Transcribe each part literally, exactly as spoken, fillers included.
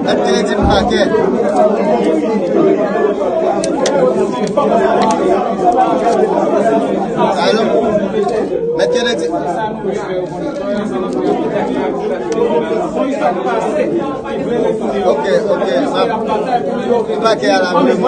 Mèt Kennedy m pa kè. Alo. Mèt Kennedy. Ok, ok. M ap, m pa kè a la menm.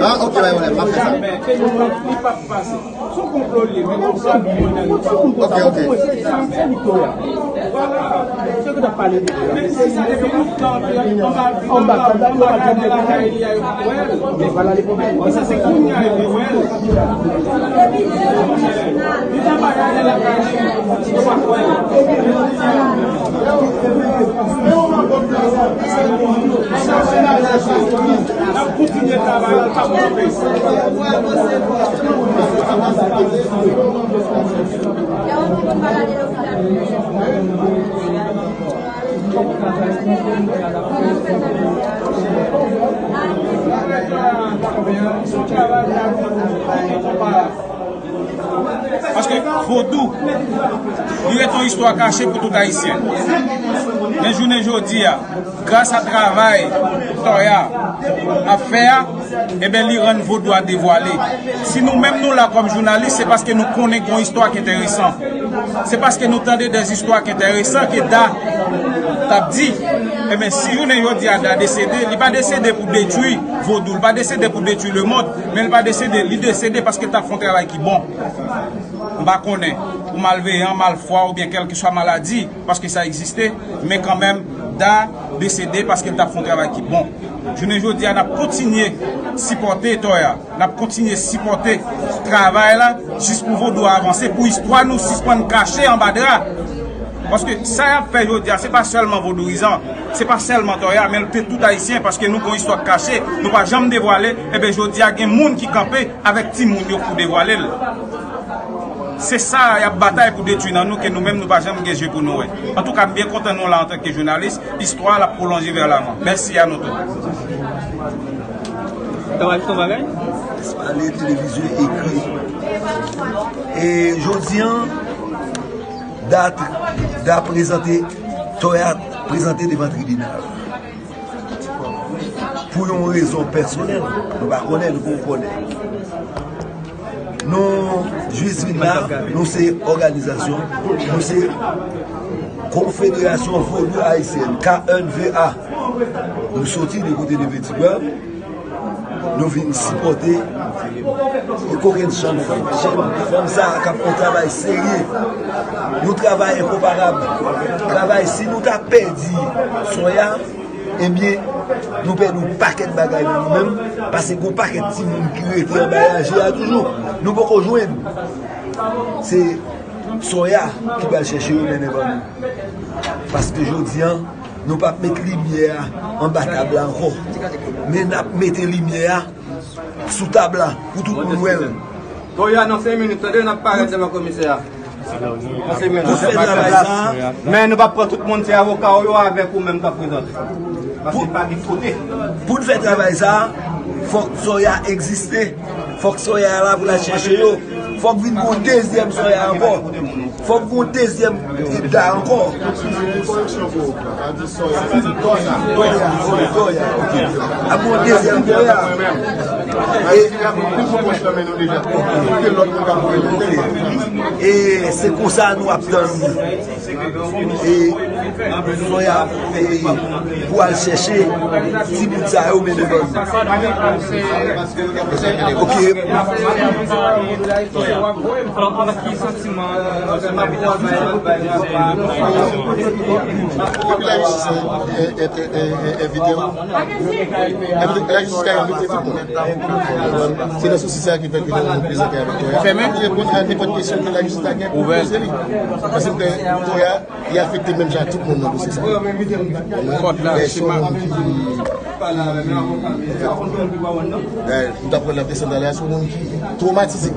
Ah, ok, pa gen pwoblèm, m ap fè sa. Ok, ok. Paske vodou, li ret yon istwa kache pou tout Ayisyen. Men jounen jodi a, gras a travay Toya ap fè a, ebyen, li rann vodou a devwale. Si nou menm nou la kòm jounalis, se paske nou konnen gen yon istwa ki enteresan. Se paske nou tande de zistwa ki enteresan ke Da t ap di. Ebyen, si jounen jodi a Da desede, li pa desede pou detwi vodou, li pa desede pou detwi lemonn, men li pa desede, li desede paske l t ap fè yon travay ki bon. M pa konnen, pou malveyan, malfwa, oubyen kèlkeswa maladi, paske sa egziste, men kanmenm, Da desede paske l t ap fè yon travay ki bon. Jounen jodi a, n ap kontinye sipòte Toya, n ap kontinye sipòte travay la, jis pou vodou a avanse, pou istwa nou sispann kache anba dra. Paske sa y ap fè jodi a, se pa sèlman vodouizan, se pa sèlman Toya, men l te tout Ayisyen, paske nou gon istwa k kache, nou pa janm devwale, ebyen jodi a gen moun ki kanpe avèk timoun yo pou devwale l. Se sa y ap batay pou detwi nan nou, ke nou menm nou pa janm gen je pou nou wè. Antouka, m byen kontan nou la antanke jounalis, istwa l ap pwolonje vè lavan. Mèsi a nou tout. Travay sou bagay? Pale, televizyon, ekri. E jodi an, Da, Da prezante, Toya prezante devan tribinal. Pou yon rezon pèsonèl, nou pa konnen, nou poko konnen. Nou jis vin la, nou se òganizasyon, nou se Konfederasyon Vodou Ayisyèn, K N V A. Nou soti de kote de Petibwa, nou vin sipòte Kokennchann Fanm. Fanm sa a k ap fè yon travay serye, yon travay enkonparab. Travay, si nou ta pèdi Toya, ebyen, nou pèdi yon pakèt bagay nan nou menm, paske gon pakèt timoun ki rete anba raje a toujou. Nou poko jwenn. Se Toya ki pral chèche yo mennen ban nou. Paske jodi an, nou p ap met limyè a anba tab la ankò. Men n ap mete limyè a sou tab la pou tout moun wè l. Toya, nan senk minit, tande, n ap parèt devan komisè a. Nan senk minit. Pou fè travay sa a. Men nou p ap pran tout moun, se avoka w yo avèk ou menm k ap prezante. Paske pa gen kote. Pou n fè travay sa a, fòk Toya egziste. Fòk Toya la pou l al chèche yo. Fòk vin gon dezyèm Toya ankò. Fòk gon dezyèm Da ankò. Toya, Toya, ok. Ap gon dezyèm Toya. E, e se konsa nou ap tann. E Toya, e, pou al chèche timoun sa yo mennen ban nou. Ok. Alò, avèk ki santiman, euh, Depi lajistis envite w, lajistis ka envite tout moun. Se nan sousi sa ki fè ke nou prezante avèk Toya. Li reponn a nenpòt kesyon ke lajistis la gen pou poze li. Paske Toya, li afekte menm jan ak tout moun nan dosye sa. Pòt la, se pa moun ki pale avè m nan, avoka m. Dayè, nou t ap pran l ap desann talè a, se yon moun ki twomatize.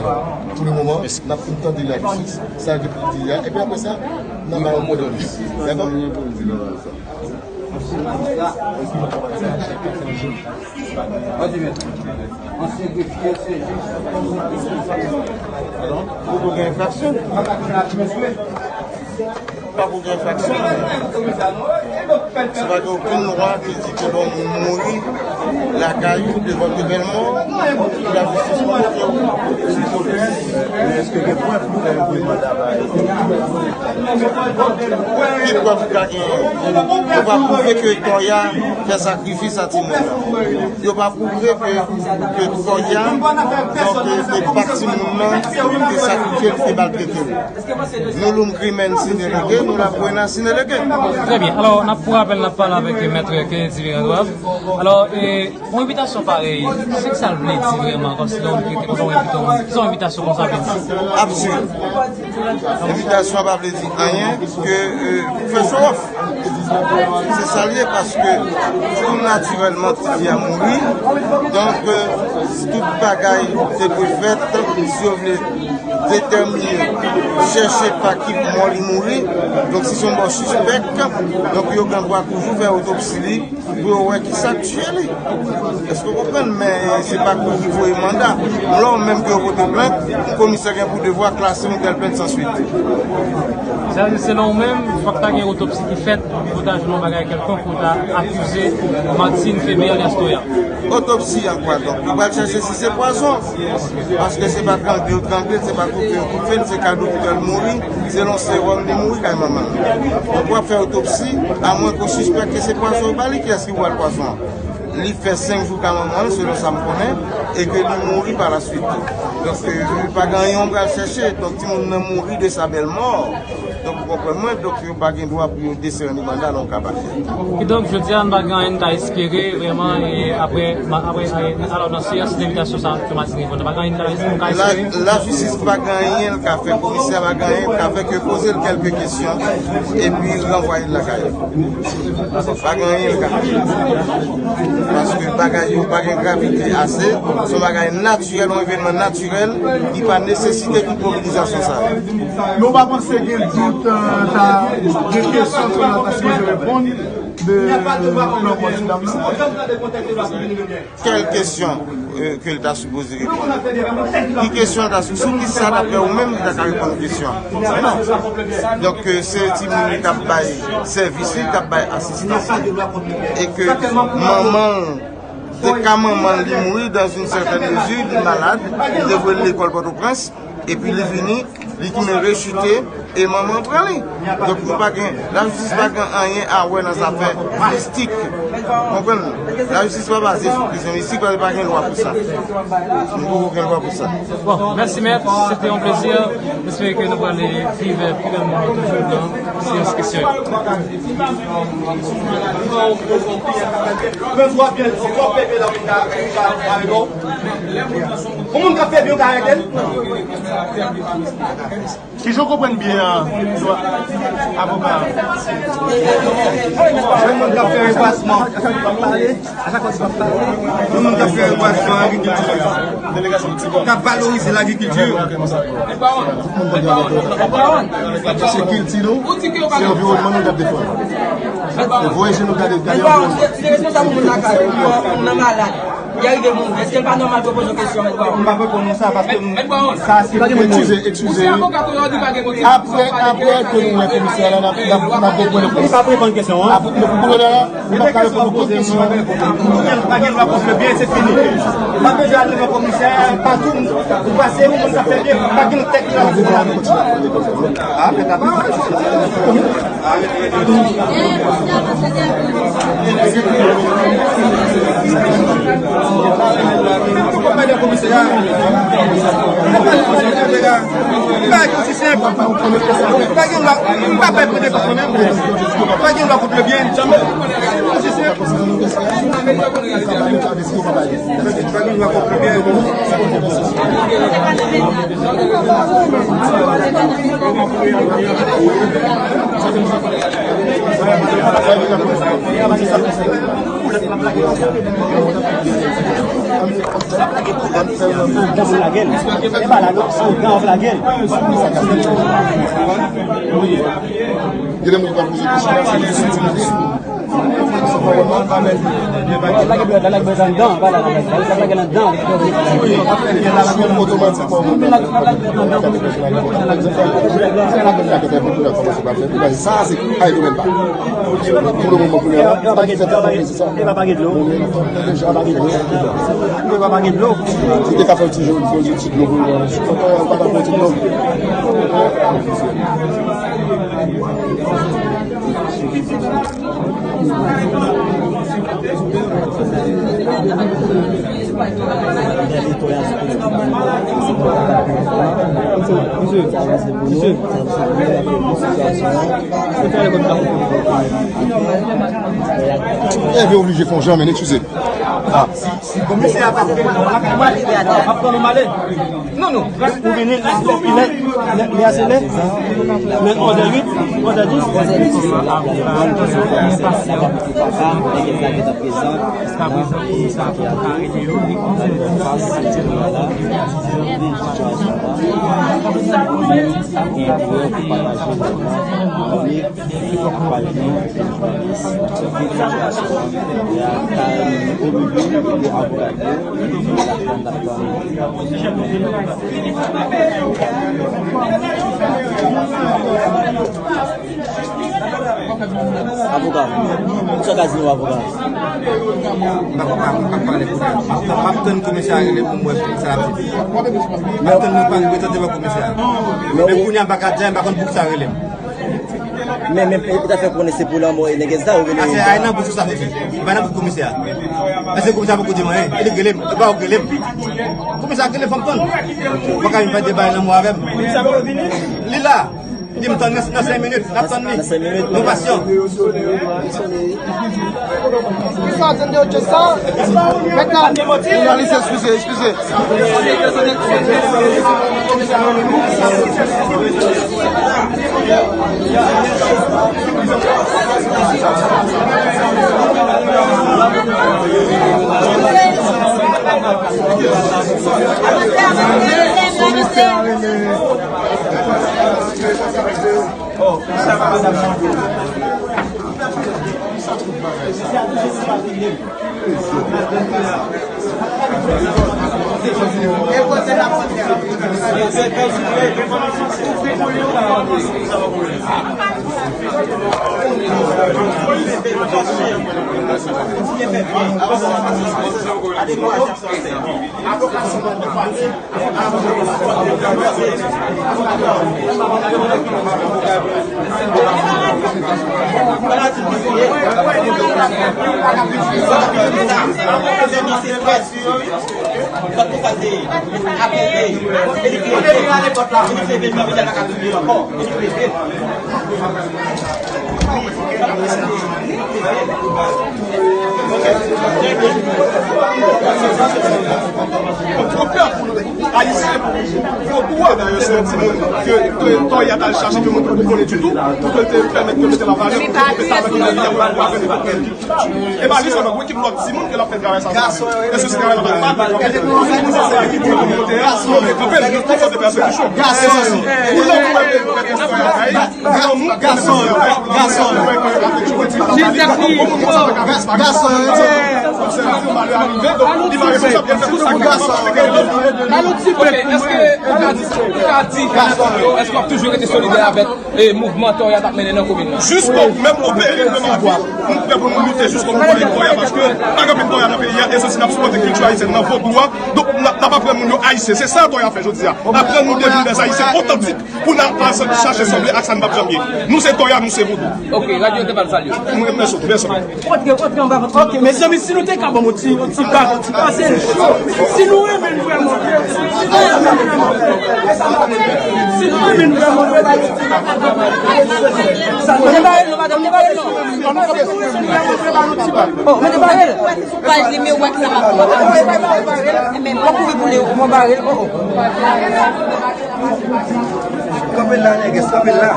Pou le moman, n ap fin tande la jistis, sa gen pou l di a, epi apre sa, n a ba yon modèl. Dakò? Poko gen enfraksyon. Poko gen enfraksyon. Se pa gen okenn lwa ki di ke lè yon moun mouri lakay ou devan tèl mò, pou lajistis pran kote ou. Men èske gen prèv pou fè yon mandat ba yo? Ki prèv ou ka genyen? Ou pa pwouve ke Toya fè sakrifis a timoun nan. Yo pa pwouve ke, ke Toya, donk, te bat timoun nan, te sakrifye l, te maltrete l. Nou, Loum Grimèn, si delege, nou, Laboena, si delege. Trè byen. Alò, n ap, pou rapèl, n ap pale avèk Mèt Kennedy Randolph. Alò, e, yon envitasyon parèy, se ki sa l vle di vrèman, kòmsi lè w envite, kòmsi w envite yon moun, ki sa yon envitasyon konsa vle di? Absird. Envitasyon an pa vle di anyen ke, e, pou fè show off. Se sa l ye, paske tou natirèlman, tifi a mouri. Donk, e, tout bagay te dwe fèt, si yo vle detèmine, chèche pa ki mò li mouri. Donk, si se yon mò sispèk, donk yo gen dwa toujou fè otopsi li pou yo wè ki sa k tiye li. Èske w konprann? Men se pa kou ki voye manda. Lè w menm ke yo pote plent, yon komisè gen pou devwa klase yon tèl plent san swit. Sa vle di, selon w menm, fòk ta gen otopsi ki fèt pou ta jwenn yon bagay kèlkonk pou ta akize Martine Febert Nestoya. Otopsi an kwa donk? Yo pral chèche si se pwazon. Paske se pa trangle yo trangle l, se pa koupe yo koupe l, se ka doktè l mouri, selon sewòm li mouri kay manman l. Donk w ap fè otopsi, amwen ke w sispèk ke se pwazon yo ba li, kiyès ki ba l pwazon an? Li fè senk jou ka manman l, selon sa m konnen, e ke li mouri pa la swit. Donk, e, pa gen anyen w pral chèche. Donk, timoun nan mouri de sa bèl mò. Donk, ou konprann mwen, donk, yo pa gen dwa pou yo desène manda nan yon ka parèy. Kidonk, jodi a, n pa gen anyen n ka espere vrèman, e apre, ma-, apre, e, alò, nan seyans envitasyon sa ke Martine reponn, n pa gen anyen n ka, n ka espere. Lajistis pa gen anyen l ka fè, komisè pa gen anyen l ka fè ke poze l kèlke kesyon, epi ranvwaye l lakay li. Pa gen anyen l ka fè. Paske bagay yo pa gen gravite ase. Se yon bagay natirèl, yon evènman natirèl ki pa nesesite tout mobilizasyon sa a. Nou pa panse gen dout, e, ta gen kesyon ke nou ta sipoze reponn de lanmò ti dam nan? Kèl kesyon, e, ke l ta sipoze reponn? Ki kesyon l ta, sou ki sa, daprè ou menm, li ta ka reponn kesyon an? Donk, e, se timoun li t ap bay sèvis li, li t ap bay asistans li. E ke manman l, de ka manman l, li mouri dans une certaine mesure, li malad, li te voye l lekòl Pòtoprens, epi li vini, li tounen rechite, e manman pran li. Donk, nou pa gen, lajistis pa gen anyen a wè nan zafè mistik. Konprann? Lajistis pa baze sou kesyon mistik, paske pa gen lwa pou sa. Nou poko gen lwa pou sa. Bon, mèsi mèt, se te yon plezi. M espere ke nou pral viv pi bèl moman toujou nan seyans kesyon yo. Yon moun k ap fè byen, w ka arete l? Kijan w konprann byen an, avoka an? Yon moun k ap fè rebasman. Yon moun k ap fè rebasman agrikilti. K ap valorize lagrikilti. Se kilti nou, se anviwònman nou k ap defann. E voye je nou gade, gade anviwònman. Se responsab moun lakay ou, moun nan malad. Li arive mouri. Èske l pa nòmal pou yo poze w kesyon, Mèt Bawon? M p ap reponn nou sa, paske nou, sa se... Eskize, eskize. Apre, apre ke nou wè komisè a la, n ap, n ap, n ap reponn. Li p ap reponn kesyon an. Apre, nou, nou, nou, nou, nou pa ka reponn okenn kesyon. Pa gen lwa pou fè byen, se fini. Pa bezwen al nan komisè, patou, ou pase, ou moun k ap fè byen, pa gen tèt ki la. Ah, men ta pa. Anndan pou lage l. E pa la non, anndan w ap lage l. Gen de moun ki pa poze kesyon la, se jis itilize. Lage bèt la, lage bèt anndan, pa la, lage bèt la, lage l anndan. Wi, apre, gen la, otomatikman, sa se pa domèn pa. Pou le moman, pou le moman, sa ki fè tèt mwen, se sa. E pa pa gen dlo. E pa pa gen dlo. E pa pa gen dlo. Ou te ka fè yon ti jan, yon ti dlo pou mwen. Ou pa ta fè yon ti dlo. Epi oblije fè yon jan, men eskize. Ah. Komisè a pa, pa, pa, pa, pa, pa, pa, non, non. Ou vini, lè, lè, lè, lè a se lè? Lè onz è uit, onz è dis? Jiskaprezan, komisè a poko ka rele yo, li onz è dis. Avoka, sa w ka di nou, avoka? M pa konn, m pa konn pale pou mwen. M ap, m ap tann komisè a rele pou m wè sa l ap di. M ap tann nou pa prezante devan komisè a. Men kounye a m pa ka di anyen, m pa konn poukisa yo rele m. Men, men, e ta fè konnen se pou lanmò e nèg sa yo rele yo. Afè a nan bouch ou sa soti. E pa nan bouch komisè a. Èske komisè a poko di m anyen? E li k rele m, e pa ou k rele m. Komisè a k rele m, fò m tann. Ou pa ka vin fè deba lanmò avè m. Li la. Li di m tann nan, nan senk minit, n ap tann li. Nan senk minit. Nou pasyan. Sa, tande yo tchè sa. Mèt la. Jounalis, eskize, eskize. Ayisyen, vodou a dayè se yon timoun ke, ke Toya t al chache, ke moun pa t konnen ditou, pou ke l te pèmèt ke l mete la valè, pou ke l te mete talan ki nan li a, pou l pa vin nenpòt lè. E pa li sèlman, gon ekip lòt timoun ke l ap fè travay sa. E se travay la pa, pa, pa, pa, se ekip lòt kominote a, yo te kanpe, yo te fè pesekisyon. E se si, ou lè ou wè, Gason, gason, gason. Gason, gason. Ba nou ti brèk pou mwen. Èske w ka di, èske w ap toujou rete solidè avèk, e, mouvman Toya t ap mennen nan komin nan? Jiskobou, menm o peri de lavi, nou prè pou nou lite jiskobou pou Toya, paske pa gen anpil Toya nan peyi a, e se si n ap sipòte kilti ayisyèn nan, vodou a, donk n ap, n ap aprann moun yo ayisyen. Se sa Toya fè jodi a. Aprann nou devni dè ayisyen otantik. Pou n al chache sanble ak sa n p ap janm ye. Nou se Toya, nou se vodou. Ok, radyo te ba l salye. Mwen, mèsi, mèsi. Otre, otre anba vant. Ok, mezanmi, si nou te ka ban m yon ti, yon ti bak, yon ti pase l cho. Si nou renmen l vrèman, si nou renmen l vrèman, nou ba l yon ti bak. Sa nou te ba l non, madanm, nou ba l non. Oh, nou te ba l. Sou paj li, men wè ki sa m ap fè. Mwen kouri pou li, mwen bare l, oh, oh. Kanpe la, nègès, kanpe la.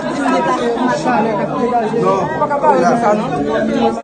Non, kanpe la.